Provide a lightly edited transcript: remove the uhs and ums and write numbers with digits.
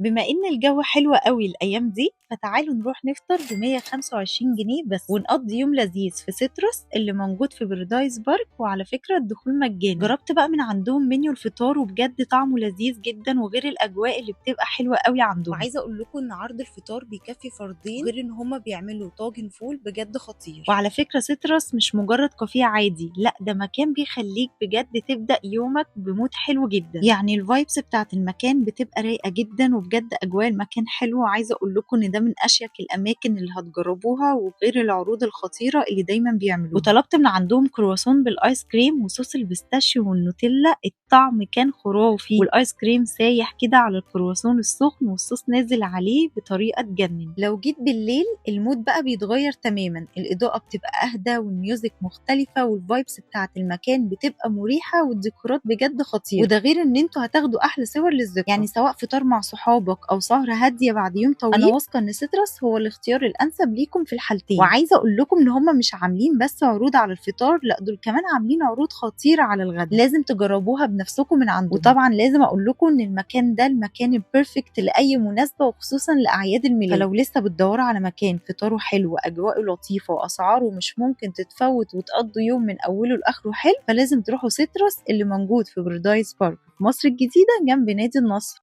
بما ان الجو حلو قوي الايام دي، فتعالوا نروح نفطر ب 125 جنيه بس ونقضي يوم لذيذ في سيتروس اللي موجود في بارادايس بارك. وعلى فكرة الدخول مجاني. جربت بقى من عندهم منيو الفطار وبجد طعمه لذيذ جدا، وغير الاجواء اللي بتبقى حلوة قوي عندهم. وعايزه اقول لكم ان عرض الفطار بيكفي فردين، غير ان هما بيعملوا طاجن فول بجد خطير. وعلى فكرة سيتروس مش مجرد كافيه عادي، لا ده مكان بيخليك بجد تبدا يومك ب mood حلو جدا. يعني ال vibes بتاعت المكان بتبقى رايقة جدا، وبجد اجواء المكان حلوة. وعايزه اقول لكم ان ده من اشيك الاماكن اللي هتجربوها، وغير العروض الخطيرة اللي دايما بيعملوها. وطلبت من عندهم كرواسون بالايس كريم وصوص ال pistachio والنوتيلا، الطعم كان خرافي، والايس كريم سايح كده على الكرواسون السخن والصوص نازل عليه بطريقة تجنن. لو جيت بالليل ال mood بقى بيتغير تماما، الاضاءة بتبقى اهدى وال music مختلفة وال vibes بتاعت المكان بتبقى مريحه، والديكورات بجد خطيرة. وده غير ان انتوا هتاخدوا احلى صور للذكرى، يعني سواء فطار مع صحابك او سهره هادية بعد يوم طويل. انا واثقة ان سيترس هو الاختيار الانسب ليكم في الحالتين. وعايزه اقول لكم ان هم مش عاملين بس عروض على الفطار، لا دول كمان عاملين عروض خطيرة على الغداء، لازم تجربوها بنفسكم من عندهم. وطبعا لازم اقول لكم ان المكان ده المكان ال perfect لاي مناسبة، وخصوصا لاعياد الميلاد. فلو لسه بتدوروا على مكان فطاره حلو واجواءه لطيفة واسعاره مش ممكن تتفوت وتقضوا يوم من اوله لاخره حلو، فلازم تروحوا سيترس اللي موجود في بارادايس بارك في مصر الجديدة جنب نادي النصر.